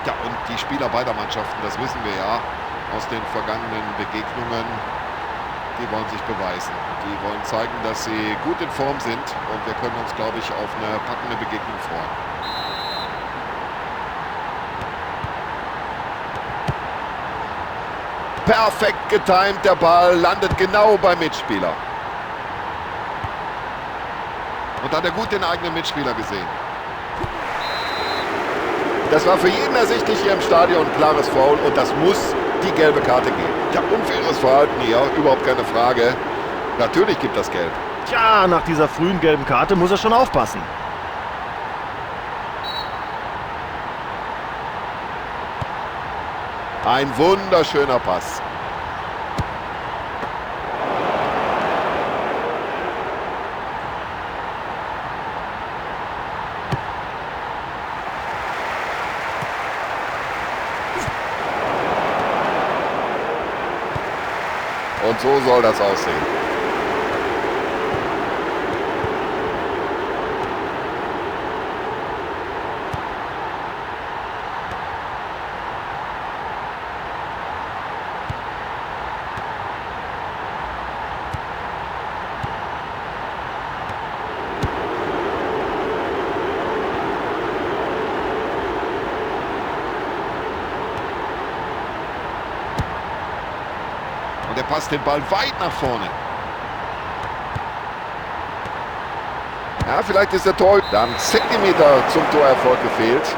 Ja, und die Spieler beider Mannschaften, das wissen wir ja aus den vergangenen Begegnungen, die wollen sich beweisen. Die wollen zeigen, dass sie gut in Form sind und wir können uns, glaube ich, auf eine packende Begegnung freuen. Perfekt getimt, der Ball landet genau beim Mitspieler. Und hat er gut den eigenen Mitspieler gesehen. Das war für jeden ersichtlich hier im Stadion ein klares Foul und das muss die gelbe Karte geben. Ja, unfaires Verhalten hier, überhaupt keine Frage. Natürlich gibt das Gelb. Tja, nach dieser frühen gelben Karte muss er schon aufpassen. Ein wunderschöner Pass. Und so soll das aussehen. Und er passt den Ball weit nach vorne. Ja, vielleicht ist der Tor dann Zentimeter zum Torerfolg gefehlt.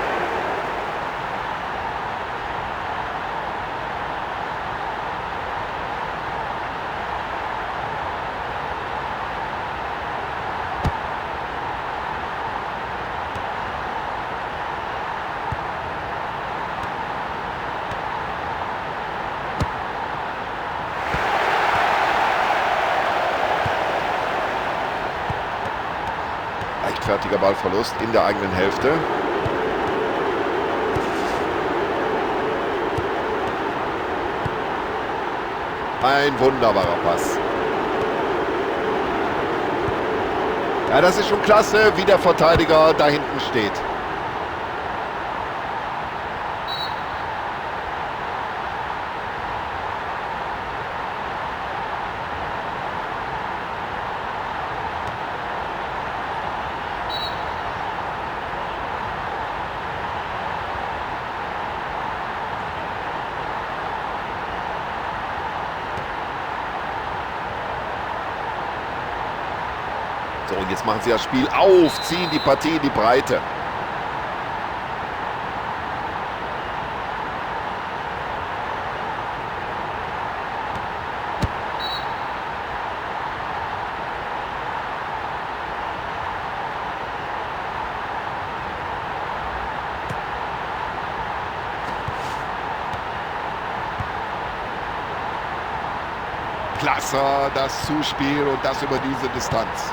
Leichtfertiger Ballverlust in der eigenen Hälfte. Ein wunderbarer Pass. Ja, das ist schon klasse, wie der Verteidiger da hinten steht. So, und jetzt machen sie das Spiel auf, ziehen die Partie in die Breite. Klasse, das Zuspiel und das über diese Distanz.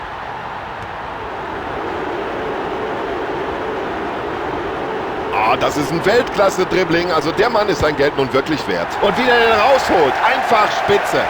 Ah, das ist ein Weltklasse-Dribbling. Also der Mann ist sein Geld nun wirklich wert. Und wie er den rausholt, einfach spitze.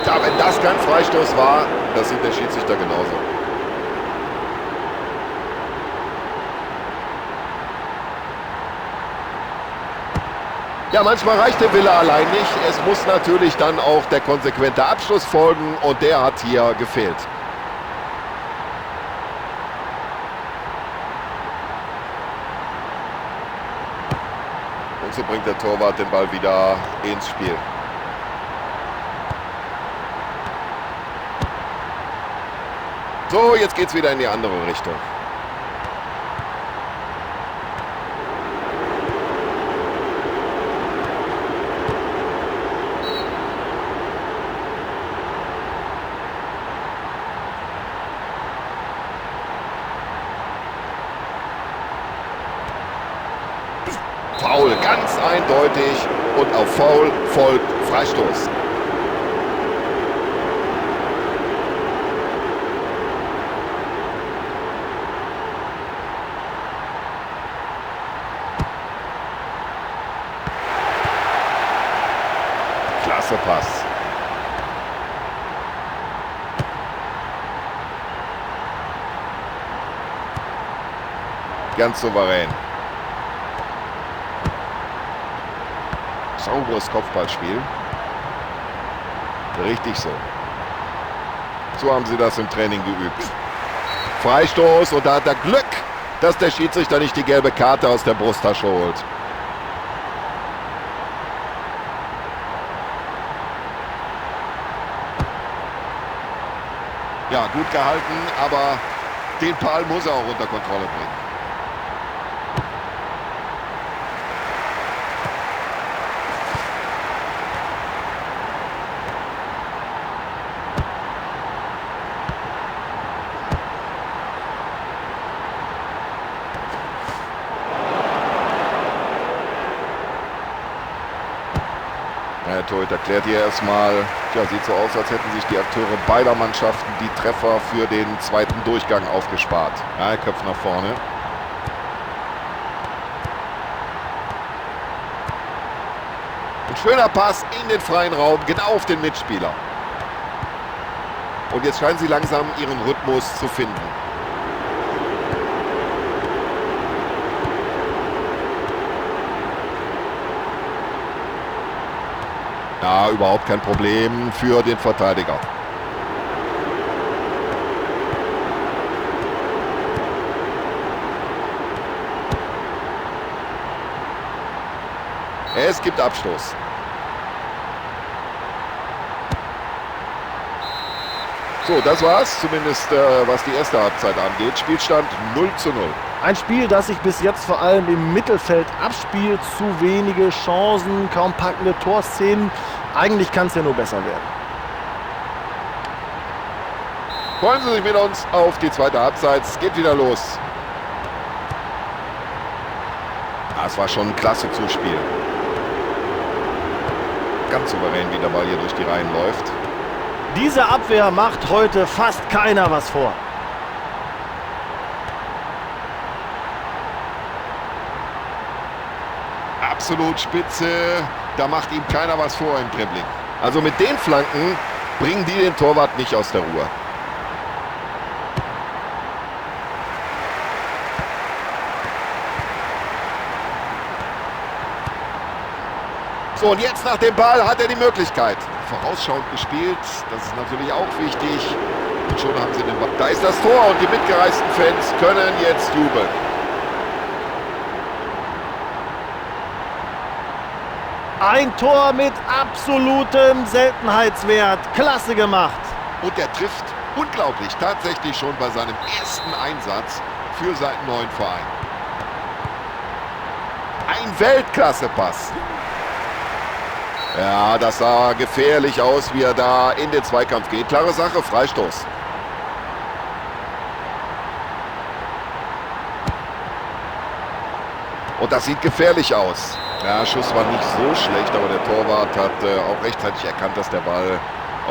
Ja, wenn das kein Freistoß war, das sieht der Schiedsrichter genauso. Ja, manchmal reicht der Wille allein nicht. Es muss natürlich dann auch der konsequente Abschluss folgen und der hat hier gefehlt. Und so bringt der Torwart den Ball wieder ins Spiel. So, jetzt geht's wieder in die andere Richtung. Foul, ganz eindeutig. Und auf Foul folgt Freistoß. Klasse Pass. Ganz souverän. Sauberes Kopfballspiel. Richtig so. So haben sie das im Training geübt. Freistoß und da hat er Glück, dass der Schiedsrichter nicht die gelbe Karte aus der Brusttasche holt. Ja, gut gehalten, aber den Ball muss er auch unter Kontrolle bringen. Der Torhüter klärt hier erstmal. Tja, sieht so aus, als hätten sich die Akteure beider Mannschaften die Treffer für den zweiten Durchgang aufgespart. Ja, er köpft nach vorne. Ein schöner Pass in den freien Raum, genau auf den Mitspieler. Und jetzt scheinen sie langsam ihren Rhythmus zu finden. Ja, überhaupt kein Problem für den Verteidiger. Es gibt Abstoß. So, das war's, zumindest was die erste Halbzeit angeht. Spielstand 0:0. Ein Spiel, das sich bis jetzt vor allem im Mittelfeld abspielt. Zu wenige Chancen, kaum packende Torszenen. Eigentlich kann's ja nur besser werden. Freuen Sie sich mit uns auf die zweite Halbzeit. Es geht wieder los. Das war schon ein klasse Zuspiel. Ganz souverän, wie der Ball hier durch die Reihen läuft. Diese Abwehr macht heute fast keiner was vor. Absolut spitze. Da macht ihm keiner was vor im Dribbling. Also mit den Flanken bringen die den Torwart nicht aus der Ruhe. So, und jetzt nach dem Ball hat er die Möglichkeit. Vorausschauend gespielt, das ist natürlich auch wichtig. Und schon haben sie den Ball. Da ist das Tor und die mitgereisten Fans können jetzt jubeln. Ein Tor mit absolutem Seltenheitswert. Klasse gemacht. Und er trifft unglaublich tatsächlich schon bei seinem ersten Einsatz für seinen neuen Verein. Ein Weltklasse-Pass. Ja, das sah gefährlich aus, wie er da in den Zweikampf geht. Klare Sache, Freistoß. Und das sieht gefährlich aus. Ja, Schuss war nicht so schlecht, aber der Torwart hat auch rechtzeitig erkannt, dass der Ball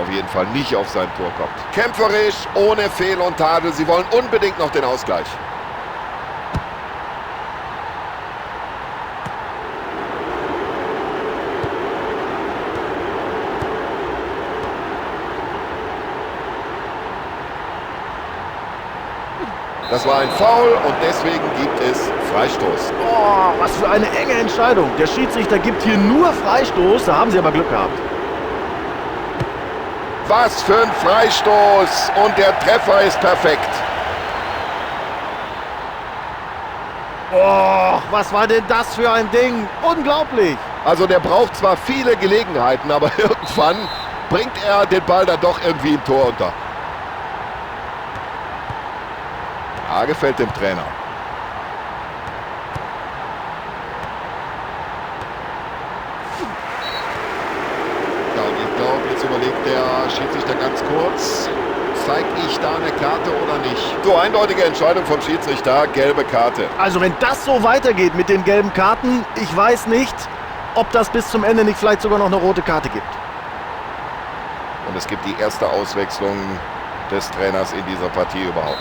auf jeden Fall nicht auf sein Tor kommt. Kämpferisch, ohne Fehl und Tadel. Sie wollen unbedingt noch den Ausgleich. Das war ein Foul und deswegen gibt es Freistoß. Oh, was für eine enge Entscheidung. Der Schiedsrichter gibt hier nur Freistoß, da haben sie aber Glück gehabt. Was für ein Freistoß und der Treffer ist perfekt. Oh, was war denn das für ein Ding? Unglaublich. Also der braucht zwar viele Gelegenheiten, aber irgendwann bringt er den Ball dann doch irgendwie im Tor unter. Ja, gefällt dem Trainer. Ja, und ich glaube, jetzt überlegt der Schiedsrichter ganz kurz, zeige ich da eine Karte oder nicht? So, eindeutige Entscheidung vom Schiedsrichter, gelbe Karte. Also wenn das so weitergeht mit den gelben Karten, ich weiß nicht, ob das bis zum Ende nicht vielleicht sogar noch eine rote Karte gibt. Und es gibt die erste Auswechslung des Trainers in dieser Partie überhaupt.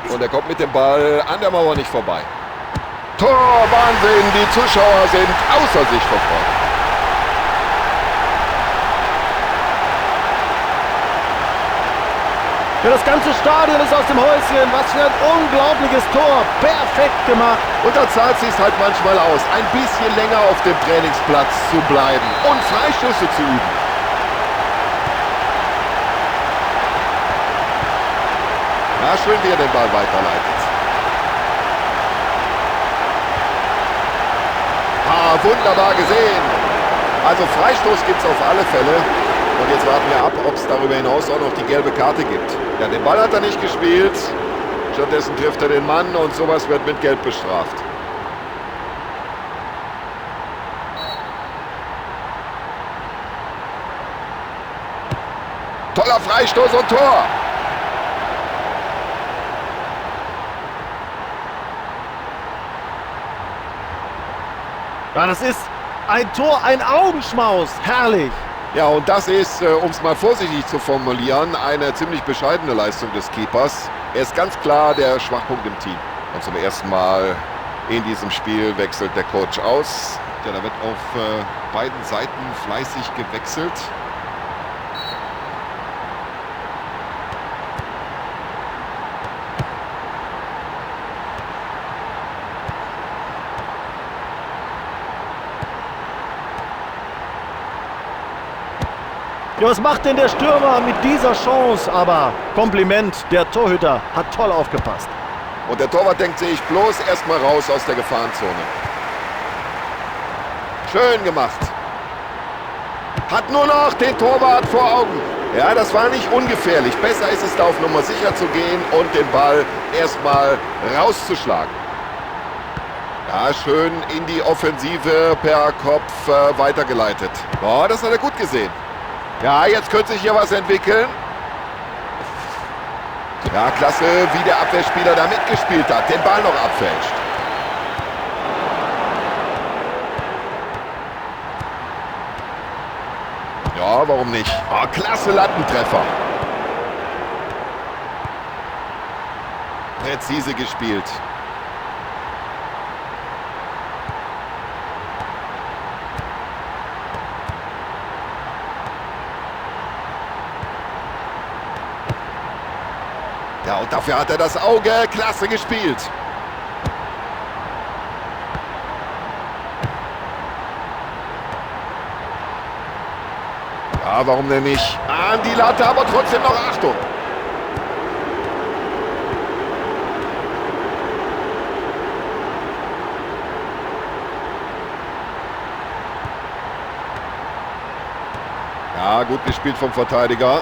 Und er kommt mit dem Ball an der Mauer nicht vorbei. Tor, Wahnsinn! Die Zuschauer sind außer sich vor Freude. Ja, das ganze Stadion ist aus dem Häuschen. Was für ein unglaubliches Tor. Perfekt gemacht. Und da zahlt sich's halt manchmal aus, ein bisschen länger auf dem Trainingsplatz zu bleiben und Freischüsse zu üben. Ja, schön, wie er den Ball weiterleitet. Ah, wunderbar gesehen. Also Freistoß gibt's auf alle Fälle. Und jetzt warten wir ab, ob's darüber hinaus auch noch die gelbe Karte gibt. Ja, den Ball hat er nicht gespielt. Stattdessen trifft er den Mann und sowas wird mit Gelb bestraft. Toller Freistoß und Tor. Ja, das ist ein Tor, ein Augenschmaus. Herrlich. Ja, und das ist, um es mal vorsichtig zu formulieren, eine ziemlich bescheidene Leistung des Keepers. Er ist ganz klar der Schwachpunkt im Team. Und zum ersten Mal in diesem Spiel wechselt der Coach aus. Ja, da wird auf beiden Seiten fleißig gewechselt. Ja, was macht denn der Stürmer mit dieser Chance? Aber Kompliment, der Torhüter hat toll aufgepasst. Und der Torwart denkt sich bloß erstmal raus aus der Gefahrenzone. Schön gemacht. Hat nur noch den Torwart vor Augen. Ja, das war nicht ungefährlich. Besser ist es, da auf Nummer sicher zu gehen und den Ball erstmal rauszuschlagen. Ja, schön in die Offensive per Kopf weitergeleitet. Oh, das hat er gut gesehen. Ja, jetzt könnte sich hier was entwickeln. Ja, klasse, wie der Abwehrspieler da mitgespielt hat. Den Ball noch abfälscht. Ja, warum nicht? Oh, klasse Lattentreffer. Präzise gespielt. Ja, und dafür hat er das Auge. Klasse gespielt. Ja, warum denn nicht? An die Latte, aber trotzdem noch Achtung. Ja, gut gespielt vom Verteidiger.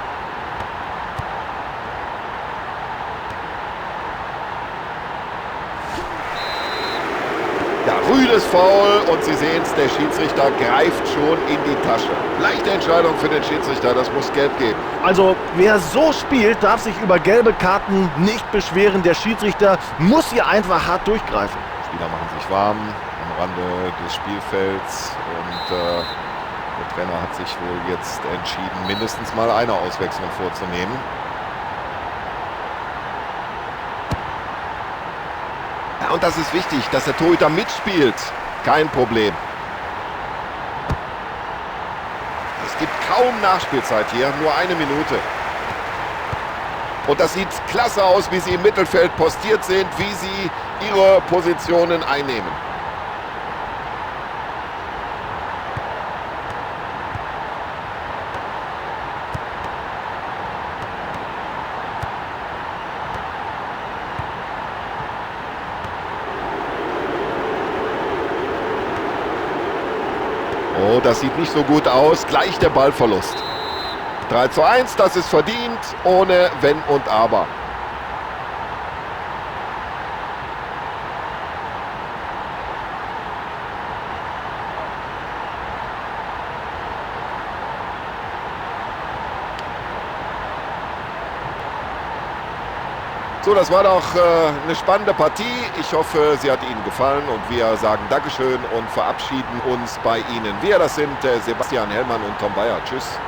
Ja, rüdes Foul und Sie sehen's, der Schiedsrichter greift schon in die Tasche. Leichte Entscheidung für den Schiedsrichter, das muss gelb geben. Also, wer so spielt, darf sich über gelbe Karten nicht beschweren. Der Schiedsrichter muss hier einfach hart durchgreifen. Spieler machen sich warm am Rande des Spielfelds und der Trainer hat sich wohl jetzt entschieden, mindestens mal eine Auswechslung vorzunehmen. Ja, und das ist wichtig, dass der Torhüter mitspielt. Kein Problem. Es gibt kaum Nachspielzeit hier, nur eine Minute. Und das sieht klasse aus, wie sie im Mittelfeld postiert sind, wie sie ihre Positionen einnehmen. Oh, das sieht nicht so gut aus. Gleich der Ballverlust. 3:1, das ist verdient, ohne Wenn und Aber. So, das war doch eine spannende Partie. Ich hoffe, sie hat Ihnen gefallen und wir sagen Dankeschön und verabschieden uns bei Ihnen. Wir, das sind Sebastian Hellmann und Tom Bayer. Tschüss.